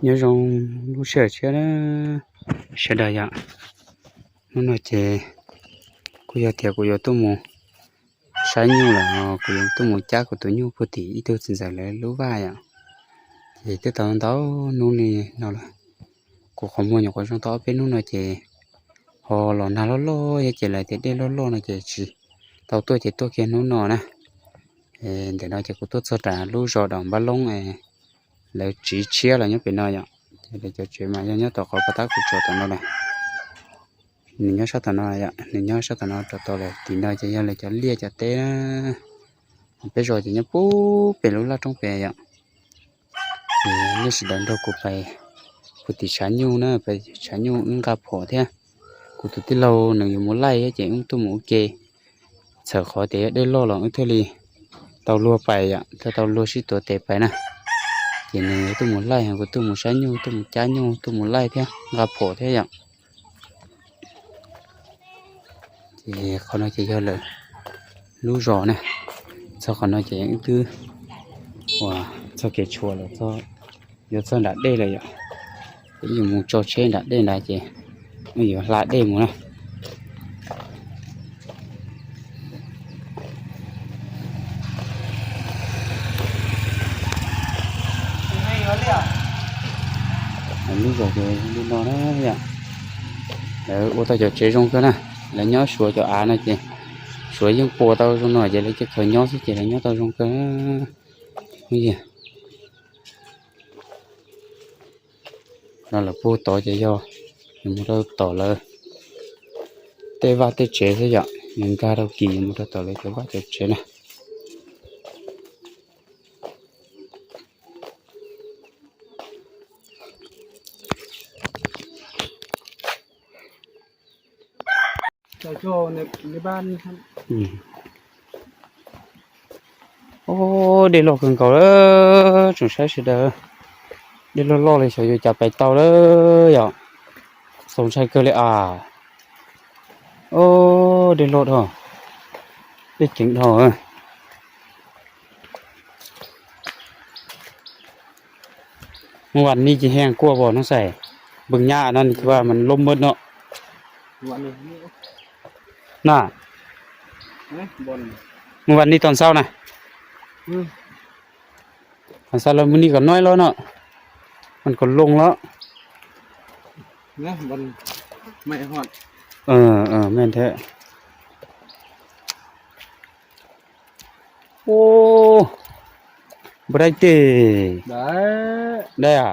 Nyob zoo lub sij hawm tshiab na sawv daws yom. Hnub no ces kuj yog tias kuv yuav tuaj mus saib nyuj lawm, kuv yuav tuaj mus cab kuv tus nyuj puag tim ib tug txiv ntxawm lawv lub vaj yom. Ces twb tau ntau hnub li no lawm, kuv qhov muag nyuam qhuav zoo tau ob peb hnub no ces ho los nag loj loj thiab ces lawv tias dej loj loj no ces tsis tau tuaj ces tuaj kiag hnub no na. Ntawm no ces kuv tuaj txog rau lub zos Dam Npab Loob, lawv tsiv tshiab los nyob pem no yom. Ces lawv cov tsev mas yog nyob tom qhov pov tab kuv tsom tom no na. Nws nyob sab tom no, nws nyob sab tom no rau tom lawm, tim no ces yog lawv cov liaj cov teb na. Peb zos ces nyob puag pem lub laj roob pem yom. Ces nej sawv daws nrog kuv pais puag tim tshav nyuj na, pais tshav nyuj wb nqa phom thiab. Kuv tus tij laug nws yuav mus laij thiab ces wb tuaj mus ua ke. Txhawm qhov tias yog dej loj los wb thiaj li tau luag pais yom, thiaj tau luag sib tuav tes pais na. Ces nws tuaj mus laij, kuv tuaj mus saib nyuj, tuaj mus cab nyuj, tuaj mus laij thiab nqa phom thiab yom. Ces qhov no ces yog lawv lub zos na. Txog qhov no ces wb twb uas txog kev tshuam lawm, yuav txog nram dej lawm yom. Ces wb yuav mus tso tsheb nram dej nrad ces wb yuav hla dej mus na. Lub zos ces li no na yom. Lawv ua tau cov tsev zoo kawg na. Lawv nyob suav cov av no ces suav yeej puas tau zoo no ces lawv cia khaws nyob xwb ces lawv nyob tau zoo kawg. No lawv puag tod ces yog nws mus rau tom lawv tej vaj tej tsev xwb yom, nws nkag rau kis mus rau tom lawv cov vaj cov tsev na. Dej loj kawg nkaus lawm tsoom saib sawv daws. Dej loj loj li xyov yuav cas pais tau lawm yom. Txaus ntshai kawg li as. Dej loj dhau, dej ceev dhau. Mus vam ni ces heev kuaj vos no xais, npws nyab no ni kuj vam lub mawm no. Na, mus vam ni tom ntxhau na. Tom ntxhau los mus ni kom noib los no, mas kom loo los. Ua, npawg dab tsi, dab a,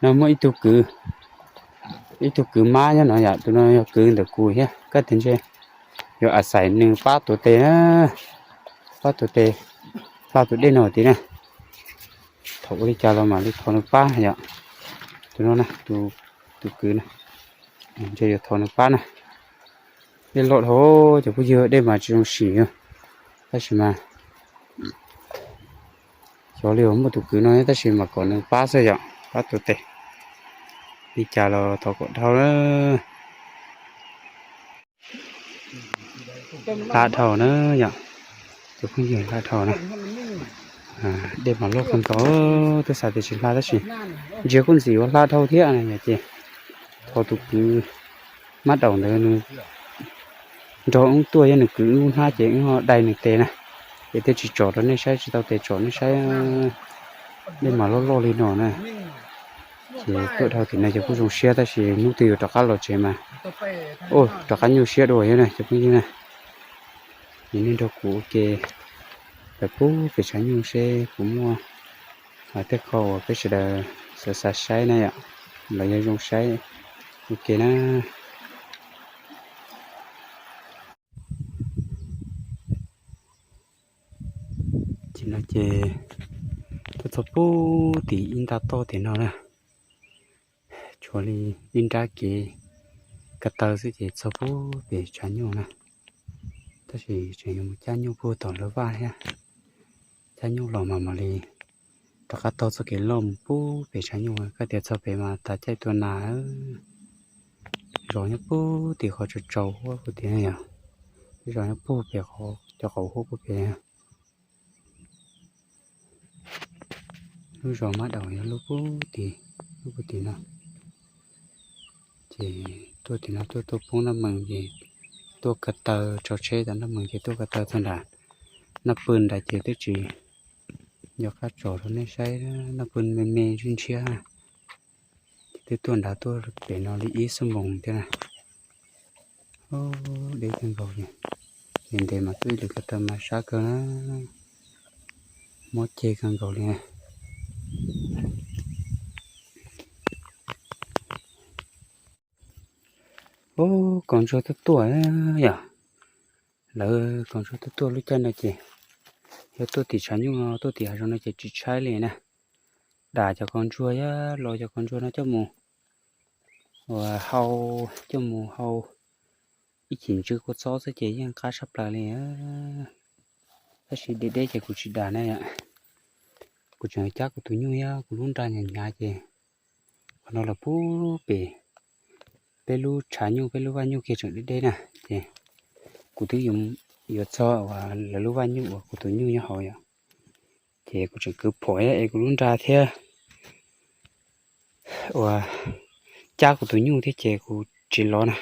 no muaj ib tug kwv, ib tug kwv mab nyob no yom, tus no yog kwv ntawm kuv thiab, koj tias ntshe yuav a xais nws pab tuav tes, pab tuav tes hla tus dej no tid na. Thaum ua li cas los mam li thov nws pab yom. Tus no na, tus kwv na, ntshe yuav thov nws pab na. Dej loj dhau cov phooj ywg, dej mas tsis zoo sim, tab sis mas xyov li uas muaj tus kwv no tab sis mas kom nws pab xwb yom, pab tuav tes. Li cas los thov kom dhau na. Hla dhau na yom, cov phooj ywg, hla dhau na. Dej mas loj kawg nkaus, twb xav tias tsis hla tab sis ntsia kuj ntxim ua hla dhau thiab no ces thov tus kwv mab daum ntawd nws nrog wb tuaj, yog nws kwv wb hnab ces wb ho dai nws tes na, ces thiaj tsis tsom rau nej saib, tsis tau tes tsom nej saib. Dej mas loj loj li no na. Ces tuaj dhau tim no ces kuj zoo siab tab sis hnub twg yuav rov qab los tsev mas, rov qab nyuaj siab dua thiab na cov phooj ywg na. Ces nej nrog kuv ua ke pais puag pem tshav nyuj seb puas muaj tej qho uas peb sawv daws xav xav saib na yom, los yog zoo saib ua ke na. Ces no ces tuaj txog puag tim ib nta toj tim no na, tshuav li ib nrab kev ko taw xwb ces txog puag pem tshav nyuj na. Tab sis tseem yuav mus cab nyuj puag tom lawv vaj thiab. Cab nyuj los mas mam li rov qab taug txoj kev loj mus puag pem tshav nyuj, koj tias txog pem mas tas caij tua nas. Zos nyob puag tim qhov tsaus tsaus huab puag tim yom, zos nyob puag pem qhov cov qaum huab puag pem. Lub zos Mab Daum yog lub pub tim, lub pub tim no. Ces tuaj tim no tuaj tuaj poob Naj Mees ces tuaj ko taw, tso tsheb tom Naj Mees ces tuaj ko taw txog nram Naj Pw nrad ces twb tsis nco qab tsom rau nej saib, Naj Pw me me ntshiab ntshiab. Ces twb tuaj nrad tuaj pem no li ib xuab moos thiab na. Deb kawg nkaus li. Ntev ntev mas tuaj ib lwm ko taw mas sab kawg na. Mob ceg kawg nkaus li. Ub, kaus ntsuag tuaj tuaj yom. Lawv kaus ntsuag tuaj tuaj lub caij no ces yog tuaj tim tshav nyuj no tuaj tim hav zoov no ces tsis tshaib li na. Dam cov kaus ntsuag yog los cov kaus ntsuag no coj mus ua hau, coj mus hau ib chim ntsw kua txob xwb ces yeej qab tshaj plaws li. Tab sis deb deb ces kuv tsis dam na. Kuv tseem cab kuv tus nyuj thiab kuv lub nra hnyav hnyav ces qhov no los pub pem peb lub tshav nyuj peb lub vaj nyuj kiag tseem deb deb na. Ces kuv twb yuav txog uas lawv lub vaj nyuj uas kuv tus nyuj nyob hauv yom. Ces kuv tseem kwv phom es kuv lub nra thiab uas cab kuv tus nyuj thiab ces kuv tsis lov na.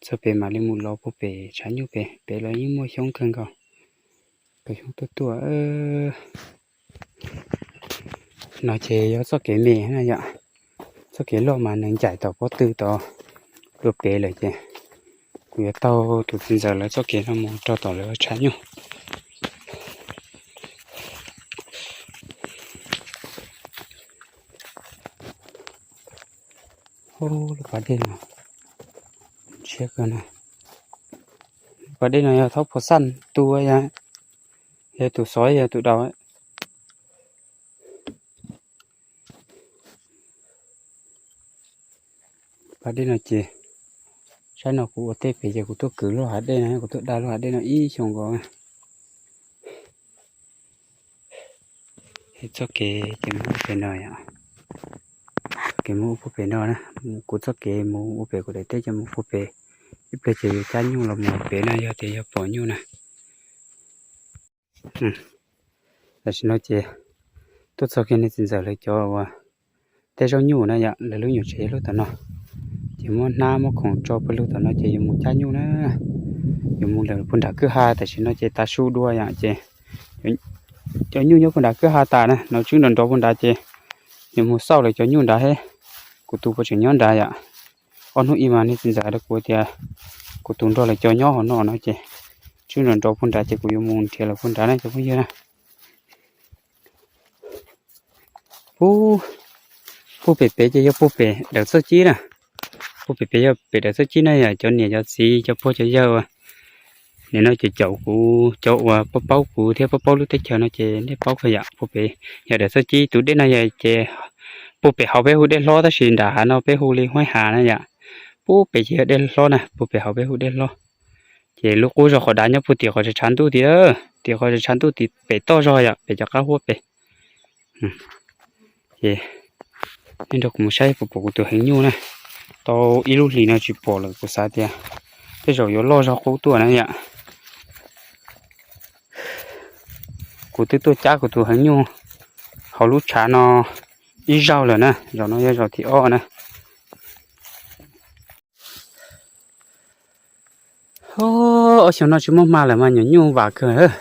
Txog pem mam li mus lov puag pem tshav nyuj pem, pem los yeej muaj xyoob kawg nkaus. Kaus xyoob tuaj tuaj. No ces yog txoj kev me na yom. Txoj kev loj mas nws ncaim tom pob tw tod dua pem lawm ces kuv yuav taug tus txiv ntxawm lawv txoj kev no mus rau tom lawv tshav nyuj. Lub pas dej no ntshiab kawg na. Pas dej no yog thaub phua xaj tu, yog tus xov yog tus daus. Pas dej no ces saib no kuv ua teb pem ces kuv tuaj kwv lub hav dej no, kuv tuaj da lub hav dej no ib xyoos nkaus. Txoj kev ces mus ua pem no yom. Txoj kev mus ua puag pem no na, kuv txoj kev mus ua pem kuv daim teb ces mus puag pem. Ib pliag ces yuav cab nyuj los mus pem no yog tias yog pom nyuj na. Tam sim no ces tuaj txog kiag niag txiv ntxawm lawv cov uas tej zaub nyuj na yom, lawv lub nyuam tsev lub tom no. Ces muab hnab muab khoom tso pawg lug tom no ces yuav mus cab nyuj na. Yuav mus lawm puag nram kwj ha, tam sim no ces tav su dua yom, ces cov nyuj nyob puag nram kwj ha tas na, no tswb nrov nrov puag nrad ces yuav mus xauj lawv cov nyuj nrad thiab. Kuv tus puas tseem nyob nrad yom. Ob hnub ib mas niag txiv ntxawm hais rau kuv tias kuv tus nrog lawv cov nyob hauv no no ces tswb nrov nrov puag nrad ces kuv yuav mus nrhiav lawv puag nrad na cov phooj ywg na. Puag pem pem ces yog puag pem dawm txoj cib na. Puag pem pem yog pem dawm txoj cib na yom, cov niam cov txiv cov pog cov yawg. Nim no ces caum kuv cov uas paub paub kuv thiab paub paub lub teb chaws no ces nej paub kawg yom. Puag pem yog dawm txoj cib, tus dej no yog ces puag pem hauv peb hu Dej Hlob tab sis nram hav no peb hu li Huaib Hav na yom. Puag pem ces yog Dej Hlob na, puag pem hauv peb hu Dej Hlob. Ces lub qub zog qhov dav nyob puag tim qhov tshav ntuj tim, tim qhov tshav ntuj tim pem toj zog yom, pem cov qab huab pem. Ces nej nrog kuv mus saib puas pom kuv tus heev nyuj na. Tau ib lub hlis no tsis pom lawm, kuv xav tias tej zaum yuav loj zog qub tuaj na yom. Kuv twb tuaj cab kuv tus heev nyuj hauv lub tshav no ib zaug lawm na, zaum no yog zaum thib ob na. Ob xyoos no tsis muaj hma lawm mas nyuam nyuj vam kawg.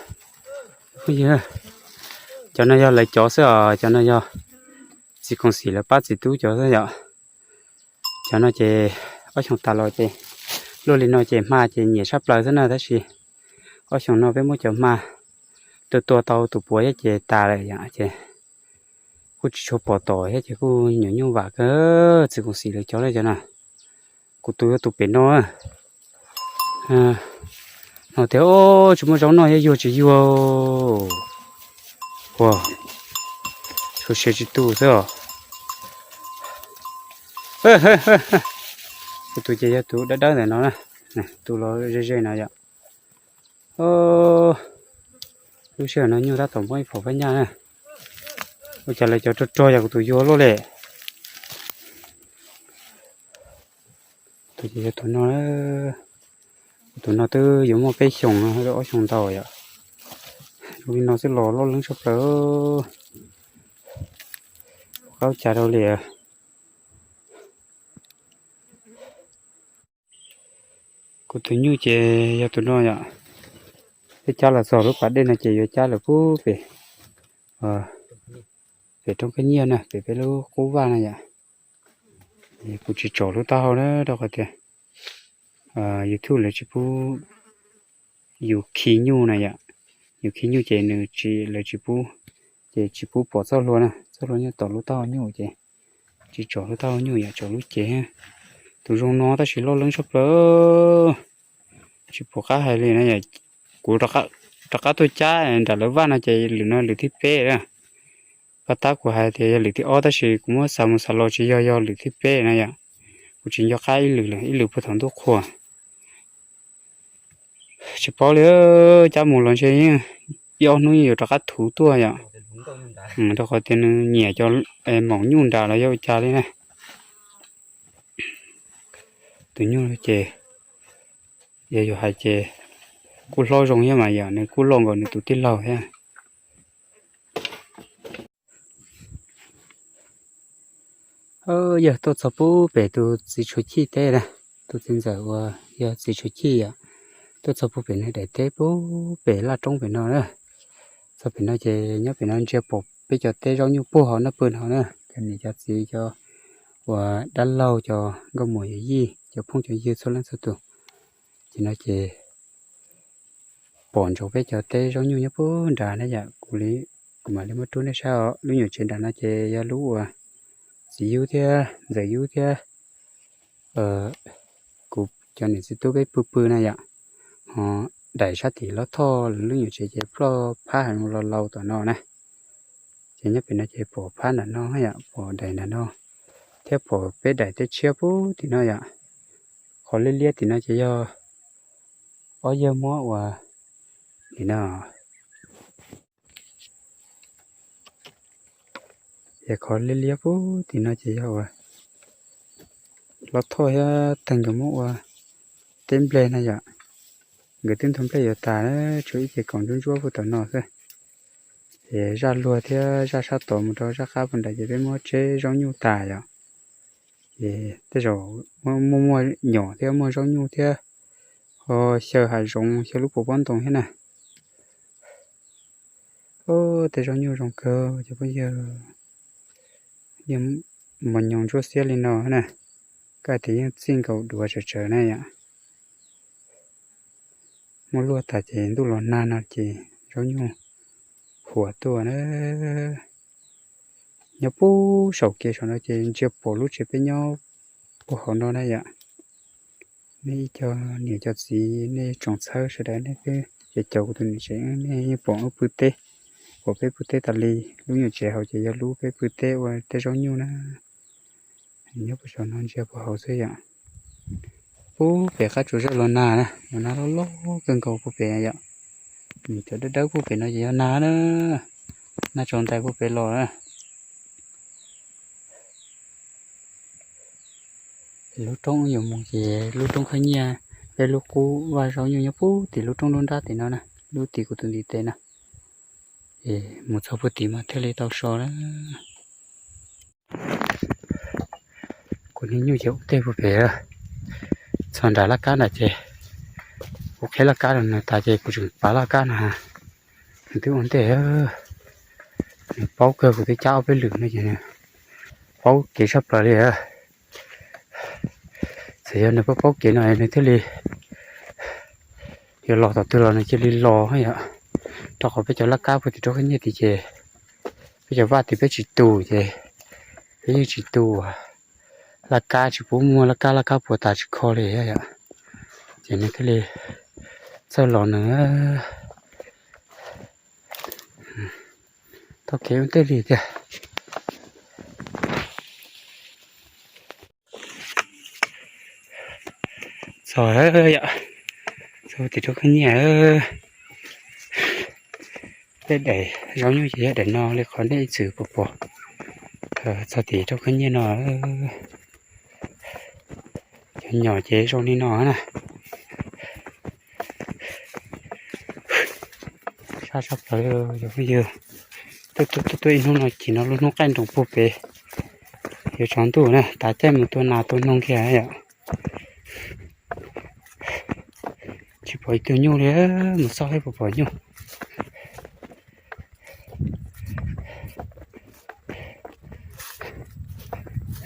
Cov no yog lawv cov xwb os, cov no yog txiv koom xim lawv pab txiv tub cov xwb yom. Cov no ces ob xyoos tas los ces luaj li no ces hma ces nyiam tshaj plaws xwb na, tab sis ob xyoos no peb muab cov hma tua tua tau tus puav thiab ces tas lawm yom, ces kuj tsis tshua pom tom thiab ces kuj nyuam nyuj vam kawg, txiv koom xim lawv cov lawm cov no. Kuv tus yuav tus pem no. No tias tsis muaj zaub noj, yuag yuag tsis yuag. Ua, txhua siav tsis tu xwb os. Kuv tus ces yog tus dawb dawb ntawm no na, tus los ze ze no yom. Lub sij hawm no nyuj tab tom muab ib phaum phab nyaj na. Ua cas lawv cov rog rog yog kuv tus yuav luaj li. Tus ces yog tus no, tus no twb yuav muaj peb xyoos no, ob xyoos ntau yom. Zoo li no xwb los loj leeb tshaj plaws. paub cas rau li. Kuv tus nyuj ces yog tus no yom. Peb cab los txog lub pas dej no ces yuav cab lawm pub pem, pem roob khab nyiaj na, pem peb lub qub vaj na yom. Kuv tsis tsom lub taub hau na, rau qhov tias YouTube lawv tsis pub yus khi nyuj na yom. Yus khi nyuj ces nws tsis, lawv tsis pub, ces tsis pub pom txoj hlua na, txoj hlua nyob tom lub taub hau nyuj ces tsis tsom lub taub hau nyuj yom, tsom lub cev. Tus zoo no tab sis loj leeb tshaj plaws, tsis pom qab hais li na yom. Kuv rov qab tuaj cab nram lawv vaj no ces lwm no lwm thib peb na. Pab tab kuv hais tias yog lwm thib ob tab sis kuv muab xav mus xav los tsis yog, yog lwm thib peb na yom. Kuv tsis nco qab ib lwm lawm, ib lwm puag thaum ntuj qhua. Tsis paub li, cab mus los ntshe yeej ib ob hnub yeej yuav rov qab thuv tuaj yom. Rau qhov tias nws nyiam cov maum nyuj nram los yog ua cas li na. Tus nyuj ces yog yus hais ces kuj hlob zoo thiab mas yom, nws kuj loj nkaus nws tus tij laug thiab. Yog tuaj txog pub pem tus txiv Tshuav Chij teb na, tus txiv ntxawm uas yog txiv Tshuav Chij yom, tuaj txog pub pem nws daim teb pub pem laj roob pem no na. Txog pem no ces nyob pem no ntsia pom peb cov teb zaub nyuj puag hauv no pw no na, cov niam cov txiv, cov uas dab laug, cov nkauj muam yawm yij, cov phooj cov ywg txhua leej txhua tus. Ces no ces pom ntsoov peb cov teb zaub nyuj nyob puag nrad na yom. Kuv li, kuv mam li muab rub nej saib os. Lub nyuam tsev nram no ces yog lub uas txiv Yub thiab ntxawm Yub thiab kuv cov niam txiv tub peb pw pw na yom. Ho daim sab tim Lob Thoj lub nyuam tsev ces ploj phab heev los laus tom no na. Ces nyob pem no ces pom phab nram no yom, pom daim nram no, thiab pom peb daim teb tshiab pub tim no yom. Qhov liab liab tim no ces yog ob yawg muab ua nim no. Ces qhov liab liab pub tim no ces yog uas Lob Thoj thiab Teeg nkawd muab ua teb nplej na yom. Nkawd twb ntog nplej yuav tas, tshuav ib ce kaum ntsuab ntsuab pub tom no xwb. Ces zaj luag thiab zaj sab tod mus rau zaj qab pub nrad ces peb muab tseb zaub nyuj tas yom. Ces tej zaum muaj muaj nyom thiab muaj zaub nyuj thiab, ho xyaw hav zoov xyaw lub puas pob ntoo thiab na. Tej zaub nyuj zoo kawg cov phooj ywg, yeej mos nyoos ntsuab xiab li no na. Kaj tias yeej txij nkaus duav tsawv tsawv na yom. Muab luaj tas ces ntuj los nag no ces zaub nyuj huam tuaj na. Nyob pub saum kev saum no ces ntsia pom lub tsev peb nyob puag hauv no na yom. Nej ib co niam cov txiv nej tsoom txhawb sawv daws nej twb caum kuv tus niam tsev, nej yeej pom wb pw teb, pom peb pw teb tas li. Lub nyuam tsev hauv ces yog lub peb pw teb ua tej zaub nyuj na. Nyob puag saum no ntsia puag hauv xwb yom. Pub pem qab tsuas zawj los nag na, los nag loj loj kawg nkaus puag pem yom. Cov dawb dawb puag pem no ces yog nag na, nag tsaus ntais puag pem los na. Lub roob yuav mus ces lub roob khab nyiaj, peb lub qub vaj zaub nyuj nyob pub tim lub roob nruab nrab tim no na, lub tim kuv tus ntiv tes na. Es mus txog puag tim mas thiaj li tau so na. Kuv niag nyuj ces ua teb puag pem, txog nram laj kab nram ces kuv qheb laj kab rau nws tas ces kuv tseem pav laj kab no, nws twb ua ntej. Nws paub kawg, kuv twb cab ob peb lwm no ces nws paub kev tshaj plaws li. Txawm yog nws paub paub kev no nws thiaj li yuav los tom twg los nws cia li los yom. Rau qhov peb cov laj kab puag tim roob khab nyiaj tid ces peb cov vaj tid peb tsis tu ces peb yeej tsis tu laj kab, tsis pub muaj laj kab, laj kab puas tas tsis kho li yom. Ces nws thiaj li txawj los nws taug kev ua ntej li tiag. Txog yom, txog tim roob khab nyiaj. Tej daim zaub nyuj ces yog daim no li qhov nej ib txwm pom pom. Txog tim roob khab nyiaj no, cov nyom ces zoo li no na. Sab sab plaws cov phooj ywg, Tuaj tuaj ib hnub no ces no lub hnub qaij nroos puag pem, yuav tsaus ntuj na, tav caij mus tua nas tua noog kiag yom. Tsis pom ib tug nyuj li, mus xauj seb puas pom nyuj.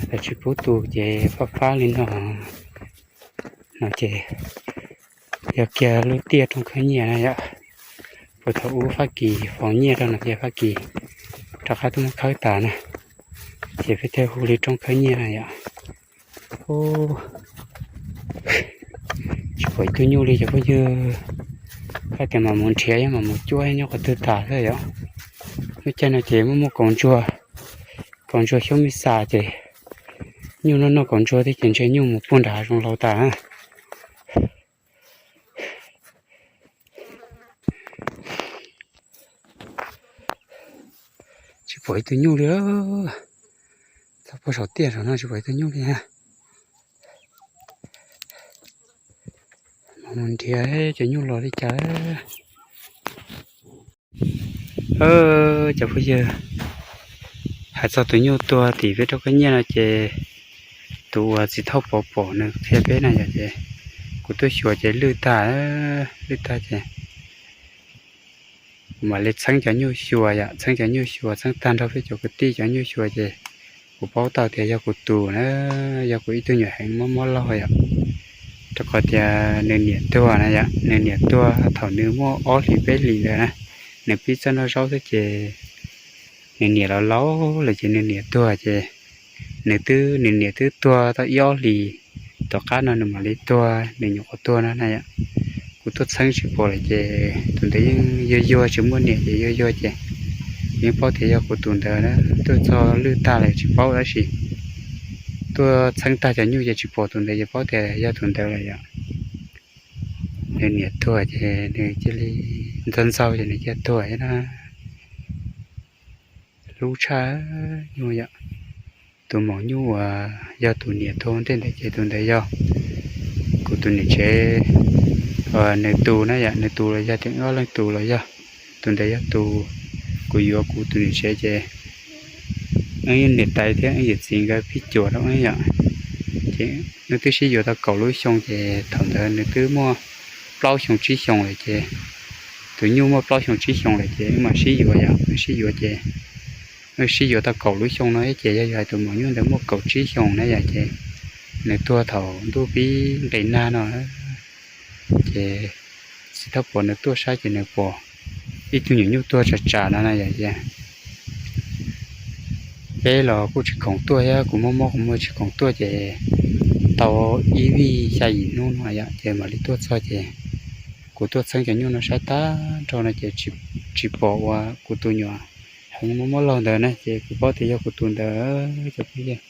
Lawv tsis pub tua ces fab fab li no, no ces yog kiag lub tiaj rooj khawb nyiaj na yom. Puag thaum ub Fab Kis faus nyiaj rau no ces Fab Kis rov qab tuaj muab khawb tas na, ces peb thiaj hu li rooj khawb nyiaj na yom. Tsis pom ib tug nyuj li cov phooj ywg. Hais tias mam mus nrhiav, yog mam mus cuab nyob qhov twg tas xwb yom. Lub caij no ces muaj muaj kaus ntsuag, kaus ntsuag xyoob mib xas ces nyuj noj noj kaus ntsuag thiab ces ntshe nyuj mus puag nram hav zoov laus tas. Tsis pom ib tug nyuj li. Txog puag saum tiaj saum no tsis pom ib tug nyuj li. Mus nrhiav cov nyuj los li cas. Cov phooj ywg, hais txog tus nyuj tuag tim peb rooj khawb nyiaj no ces tus uas txiv thauj pov pom nws qhia peb na yom, ces kuv tuaj xyuas ces lwj tag, lwj tag ces kuv mam li txheeb cov nyuj xyuas yom, txheeb cov nyuj xyuas, txheeb tag nrho peb cov kwv tij cov nyuj xyuas ces kuv paub tau tias yog kuv tus na, yog kuv ib tug nyuam heev mob mob laug yom. Rau qhov tias nws niam tuag na yom, nws niam tuag thaum nws muaj ob hlis peb hlis ntawd na, nws pib txawj noj zaub xwb ces nws niam laus laus lawm ces nws niam tuag ces nws twb, nws niam twb tuag tau ib ob hlis, tom qab no nws mam li tuag, nws nyuam qhuav tuag no na yom. Kuv tuaj txheeb tsis pom lawm ces tus ntawd yeej yuag yuag tsis muaj niam ces yuag yuag ces yeej paub tias yog kuv tus ntawd na. Tuaj txog lwj tag lawm tsis paub tab sis tuaj txheeb tag cov nyuj ces tsis pom tus ntawd ces paub tias yog tus ntawd lawm yom. Nws niam tuag ces nws cia li ntxaug ntxaug ces nws cia tuag na. Hlub tshaj nyuj yom. Tus maum nyuj uas yog tus niam tuag ntej ntawd ces tus ntawd yog kuv tus niam tsev, nws tus na yom, nws tus los yog tias wb ob leeg tus los yog, tus ntawd yog tus kuv yuav kuv tus niam tsev ces wb niam tais thiab wb yawm txiv nkawd phij cuam rau wb yom. Ces wb twb sib yuav tau kaum lub xyoo ces thaum ntawd nws twb muaj plaub xyoo tsib xyoo lawm ces, tus nyuj muaj plaub xyoo tsib xyoo lawm ces wb mam sib yuav yom, wb sib yuav ces wb sib yuav tau kaum lub xyoo no ces yog yus hais tus maum nyuj ntawd muaj kaum tsib xyoo na yom ces nws tuag thaum ntuj pib nqis nag no. Ces txiv thauj pov nws tuaj saib ces nws pom ib tug nyuam nyuj tuag tsam tsam no na yom. Peb los kuj tsis khoom tuaj thiab, kuv mob mob kuv muaj tsis khoom tuaj ces tau ib vij xya yim hnub no yom ces mam li tuaj txog ces kuv tuaj txheeb cov nyuj no saib tag nrho no ces tsis pom uas kuv tus nyuam heev mob mob laug ntawd na ces kuv paub tias yog kuv tus ntawd cov phooj ywg.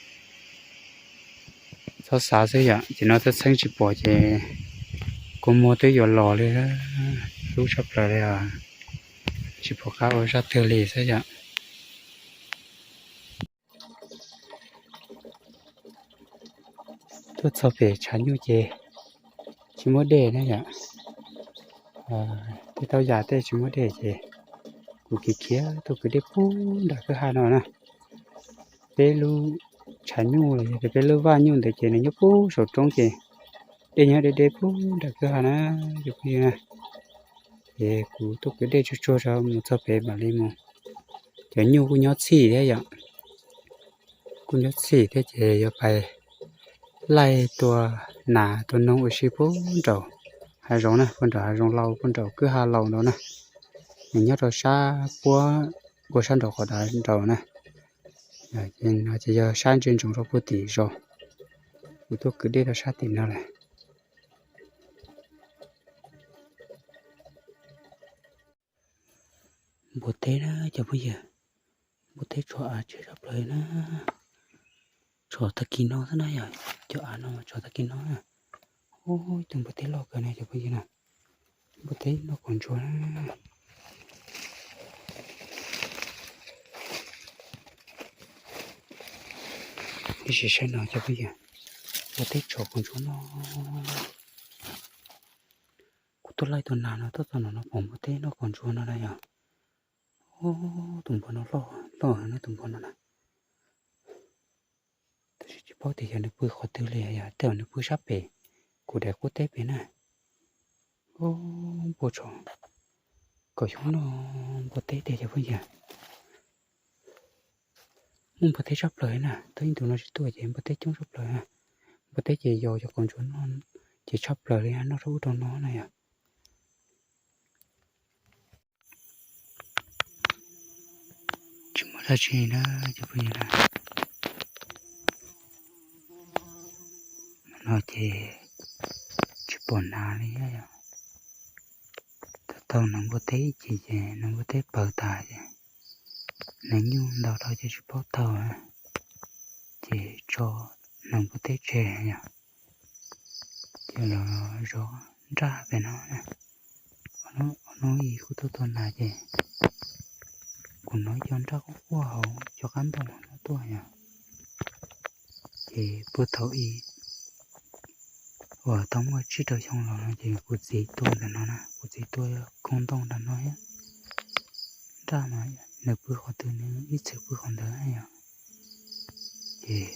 Txhob xav xwb yom, ces no txheeb txheeb tsis pom ces kua muag twb yuav los li, hlub tshaj plaws li os. Tsis pom qab ua zaj twg li xwb yom. Tuaj txog pem tshav nyuj ces tsis muaj dej na yom. Twb tau yam tej tsis muaj dej ces kuv khiav khiav tuaj kwv dej puag nram kwj ha no na. Peb lub tshav nyuj los yog tias peb lub vaj nyuj ntawd ces nws nyob puag saum roob ces dej nyob deb deb puag nram kwj ha na, cov phooj ywg na. Ces kuv tuaj kwv dej tsuag tsuag rau mus txog pem mam li mus. Cov nyuj kuj nyob txhij thiab yom, kuj nyob txhij thiab ces yuav pais laij tua nas tua noog ua si puag nraum hav zoov na, puag nraum hav zoov laus, puag nraum kwj ha laus nraud na. Nws nyob rau sab puab, ua sab nraum qhov dav nraud na. Ces yog sab ntsia ntsoov rau puag tim zos. Kuv tuaj kwv dej rau sab tim no lawm. Npua teb na cov phooj ywg, npua teb tshuav av tsheb tshaj plaws na. Tshuav tag kis no xwb na yom, cov av no tshuav tag kis no na. Ub, ib tug npua teb loj kawg na cov phooj ywg na. Npua teb noj kaus ntsuag na. Ib sim saib no cov phooj ywg, npua teb tshuav kaus ntsuag no. Kuv tuaj laij tua nas no tuaj txog no no pom npua teb noj kaus ntsuag no na yom. Tus npua no loj loj heev na, tus npua no na. Tab sis tsis paub tias yog nws pw qhov twg li, yog tej zaum nws pw sab pem kuv daim qub teb pem na. Npua tshov, kom xyov noj npua teb tiag cov phooj ywg. Muaj npua teb tshaj plaws na, tab sis tus no tsis tuaj ces npua teb coob tshaj plaws. Npua teb ces yos cov kaus ntsuab noj ces tshaj plaws li, noj rau ub rau no na yom. Tsis muaj dab tsi na cov phooj ywg na. No ces tsis pom nas li yom. Tau taug nas npua teb ib chim ces nas npua teb pawv tas ces nas nyuj ntau dhau ces tsis paub taug, ces tso nas npua teb tseg yom. Ces los zov nraj pem no na. Ob hnub ib kuj tuaj tua nas ces kuv hnov cov nraj quaj quaj hauv cov qab ntoo no tuaj yom. Ces puag thaum ub uas tau muaj tsib rau xyoo los no ces kuv txiv tua ntawm no na, kuv txiv tua khoob ntoo nram no thiab. Nraj mas nws pw qhov twg nws ib txwm pw qhov ntawd yom. Ces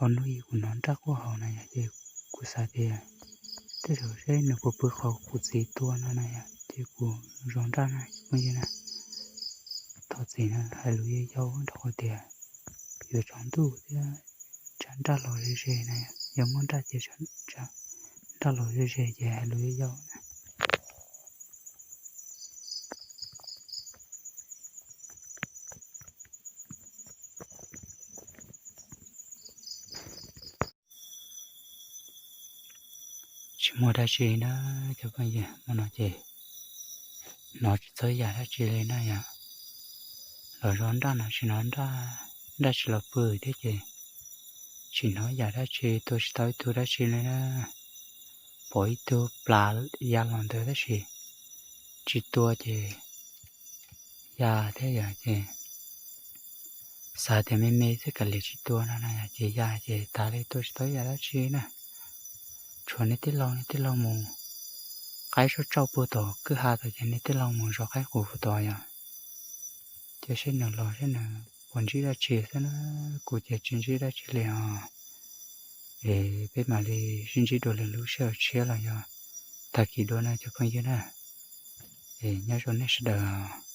ob hnub ib kuv hnov nraj quaj hauv na yom, ces kuv xav tias tej zaum seb nws puas pw qhov kuv txiv tua no na yom, ces kuv zov nraj na cov phooj ywg na. Thov txim na, hais lus yau yau rau qhov tias yuav tsaus ntuj thiab tsam nraj los ze ze na, yog muaj nraj ces tsam nraj los ze ze ces hais lus yau yau na. Tsis muaj dab tsi na cov phooj ywg, hmo no ces hnov tsis txog yam dab tsi li na yom. Los zov nraj no tsis hnov nraj, nraj tsis los pw thiab ces tsis hnov yam dab tsi, tua tsis tau ib tug dab tsi li na. Pom ib tug plas ya los ntawd tab sis tsis tua ces ya thiab yom, ces xav tias me me xwb kav liam tsis tua no na yom, ces ya ces tas li, tua tsis tau yam dab tsi na. Tshuav niag tij laug, niag tij laug mus qaib sab tsauj puag tom kwj ha tod ces niag tij laug mus zov qaib qus puag tod yom. Ces seb nws los seb nws puas ntsib dab tsi xwb na, kuv ces tsis ntsib dab tsi li os. Es peb mam li sib ntsib dua lwm lub sij hawm tshiab los yog tag kis dua na cov phooj ywg na. Es nyob zoo nej sawv daws.